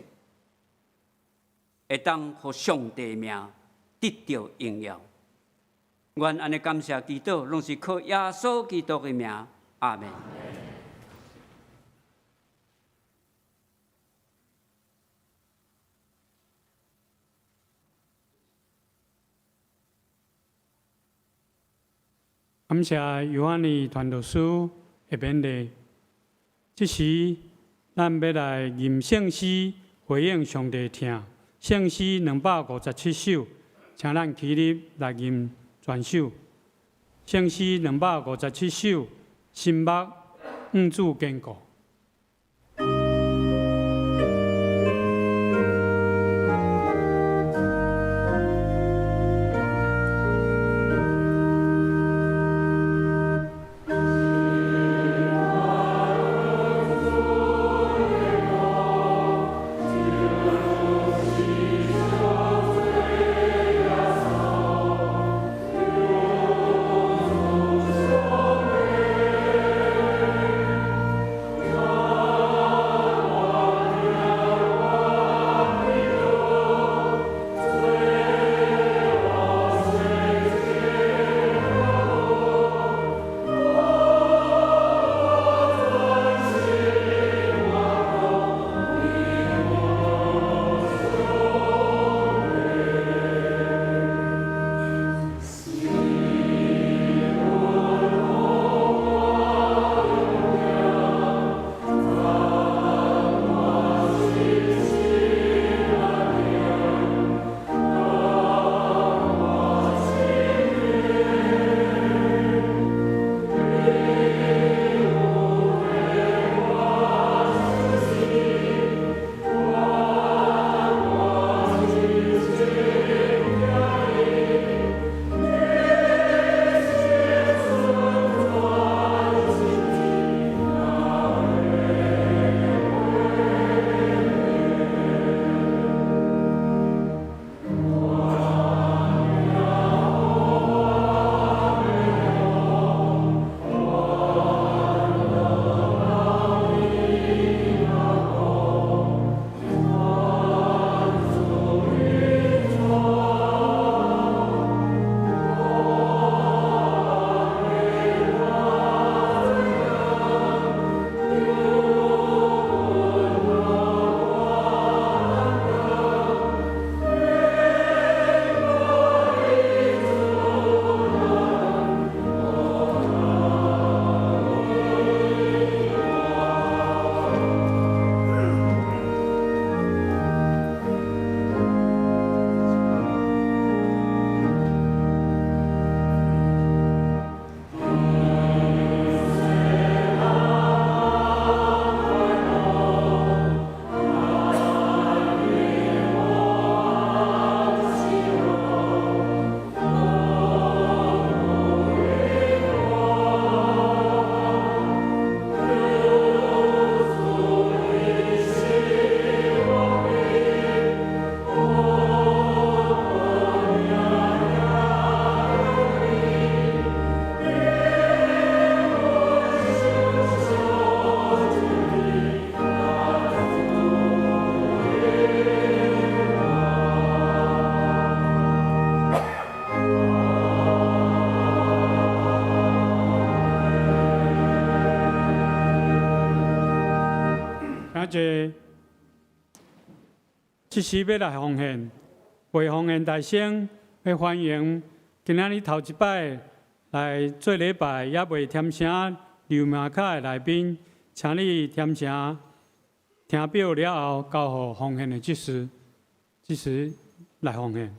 D: 會當予上帝名得著榮耀。阮按呢感謝祈禱，攏是靠耶穌基督的名，阿們。
B: 感謝尤翰尼傳道師的勉勵。這時，咱欲來吟聖詩回應上帝疼。聖詩257首，請咱起立來吟全首。聖詩257首，心目向主堅固。請坐。這時欲來奉獻，未奉獻大先，欲歡迎今仔日頭一擺來做禮拜，猶未填寫留名卡的來賓，請你填寫聽表了後，交予奉獻的執事，執事來奉獻。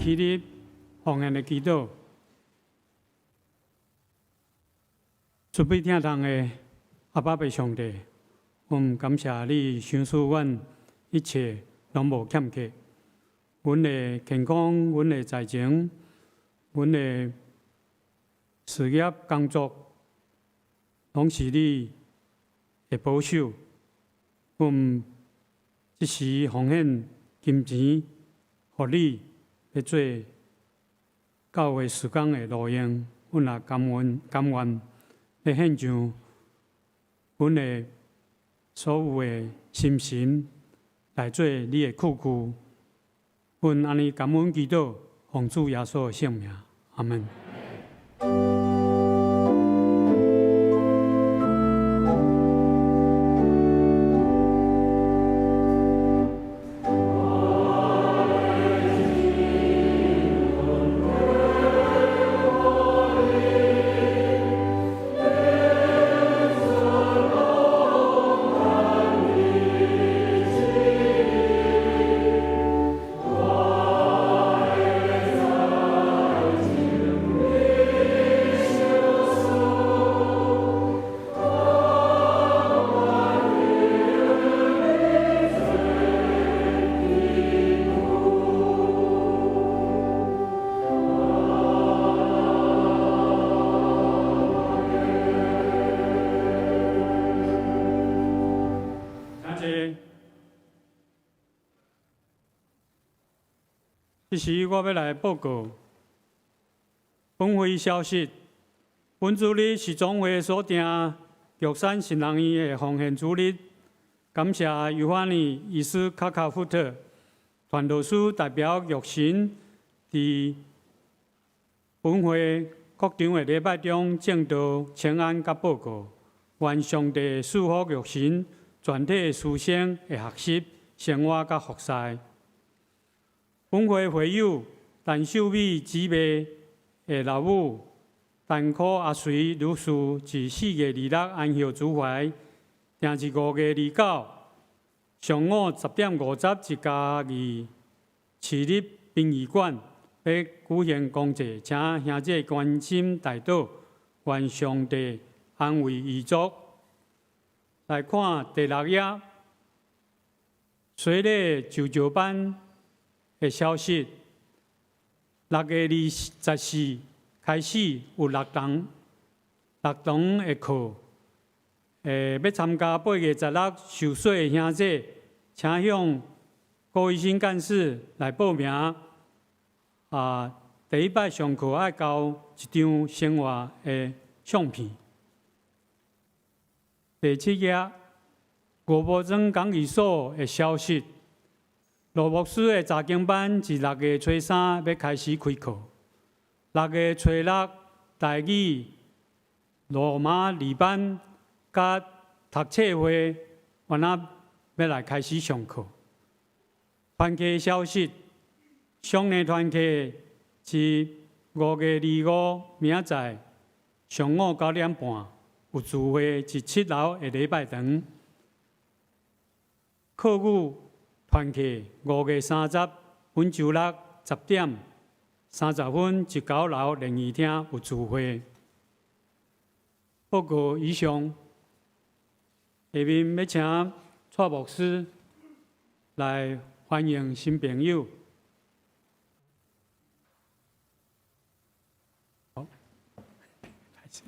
B: 起立奉獻的祈禱，慈悲疼痛的阿爸父上帝，阮感謝你賞賜阮一切攏無欠缺，阮的健康、阮的財情、阮的事業工作，攏是你的保守。阮這時奉獻金錢，予你欲做教會事工的路用，阮也甘願甘願欲獻上阮的所有的心神來做你的器具。阮按呢感恩祈禱，奉主耶穌的聖名，阿們。這時我欲來報告本會消息。本主日是總會所訂玉山神學院的奉獻主日，感謝尤法尼醫師卡卡福特傳道師代表玉神，佇本會各場的禮拜中證道、請安佮報告。願上帝賜福玉神全體師生的學習、生活佮服侍。本會會友陳秀美姊妹的老母陳可阿隨女士，自4月26安息主懷。定是5月29上午10點50，佇嘉義市立殯儀館欲舉行公祭，請兄姐關心代禱，願上帝安慰遺族。來看第六頁，洗禮就教班的消息。6月24開始有六堂六堂的課。欲參加8月16受洗的兄姐，請向郭醫生幹事來報名。啊，第一擺上課愛交一張生活的相片。第七頁，吳伯莊講義所的消息。羅牧師的查經班自6月初三欲開始開課。6月初六台語羅馬二班佮讀冊會，原來欲來開始上課。團契消息，雙年團契是5月25明仔載上午9點半有聚會，佇7樓的禮拜堂。客語團契5月30本週六10點30分，佇9樓禮儀廳有聚會。報告以上，下面欲請蔡牧師來歡迎新朋友。好，開始。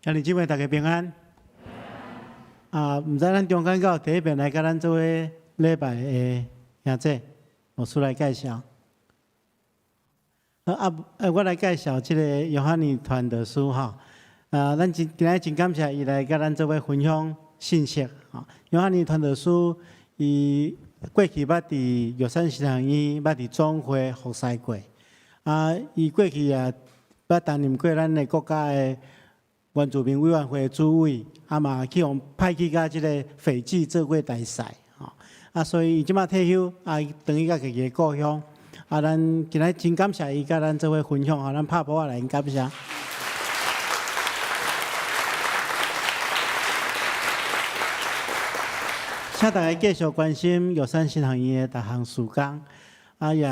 A: 兄弟姊妹，大家平安。啊，毋知咱中間敢有第一遍來佮咱做伙禮拜的兄姐，牧師來介紹。啊，我來介紹這個約翰尼傳道師吼。啊，咱真今日真感謝伊來佮咱做伙分享信息。吼，約翰尼傳道師，伊過去捌佇玉山神學院，捌佇總會服侍過。啊，伊過去也捌擔任過咱的國家的原住民委員會的主委，啊嘛去予派去佮這個斐濟做過大使，吼。啊，所以伊這馬退休，啊，伊轉去佮家己的故鄉。啊，咱今日真感謝伊佮咱做伙分享，吼，咱拍噗仔來感謝。請大家繼續關心玉山神學院的逐項事工，啊也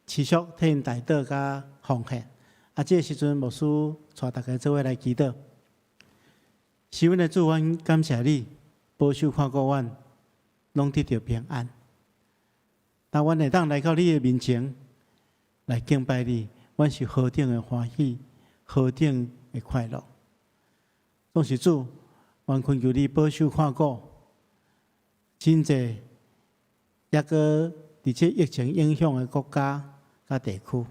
A: 持續替𪜶代禱佮奉獻。啊，這个時陣牧師帶大家做伙來祈禱。是阮的主，阮感謝你保守看顧阮，攏得著平安。當阮會當來到你的面前來敬拜你，阮是何等的歡喜，何等的快樂。總是主，阮懇求你保守看顧，真濟猶閣佇這疫情影響的國家佮地區，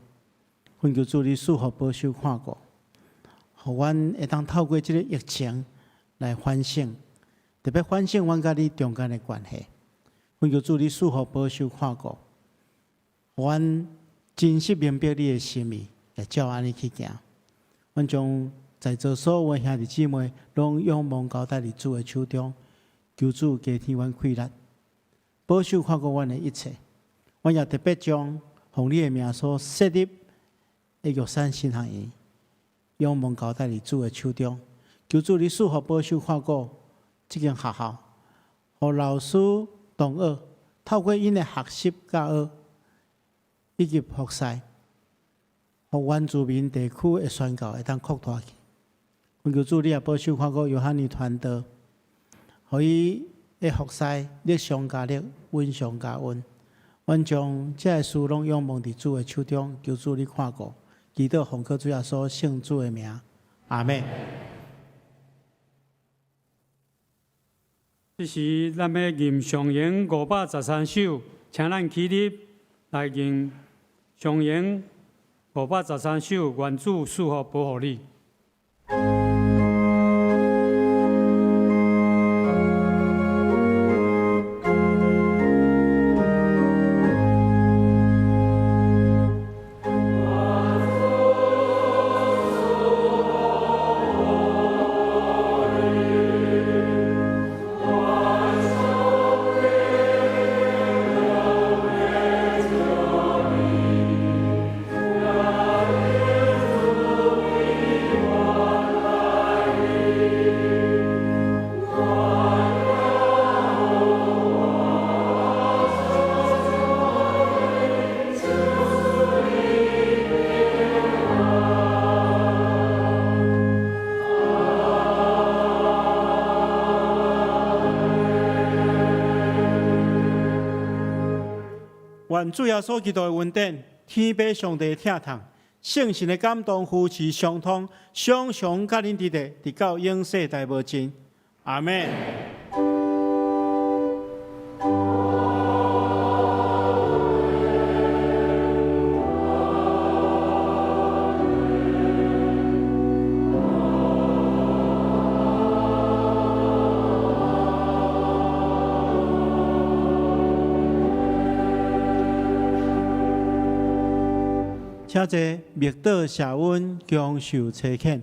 A: 懇求主你賜福保守看顧，予阮會當透過這个疫情來反省，特別反省阮佮你中間的關係。懇求主你賜福保守看顧，予阮真實明白你的心意，來照按呢去行。阮將在座所有的兄弟姊妹，攏仰望交託佇主的手中，求主加添阮氣力，保守看顧阮的一切。阮也特別將奉你的名所設立的玉山神學院，仰望交託佇主的手中，求主你賜福保守看顧這間學校，予老師同學透過𪜶的學習教學以及服侍，予原住民地區的宣教會當擴大去。懇求主你也保守看顧約翰尼傳道，予伊的服侍力上加力，恩上加恩。阮將這个事攏仰望佇主的手中，求主你看顧，祈禱奉靠主耶穌聖子的名，阿們。
B: 這時，咱欲吟上詠513首，請咱起立來吟上詠513首，願主賜福保護你。
A: 願主耶穌基督的恩典、天父上帝的疼痛、聖神的感動、扶持、相通，常常佮恁佇咧，直到永世代無盡。阿們。請坐，默禱謝恩，享受差遣。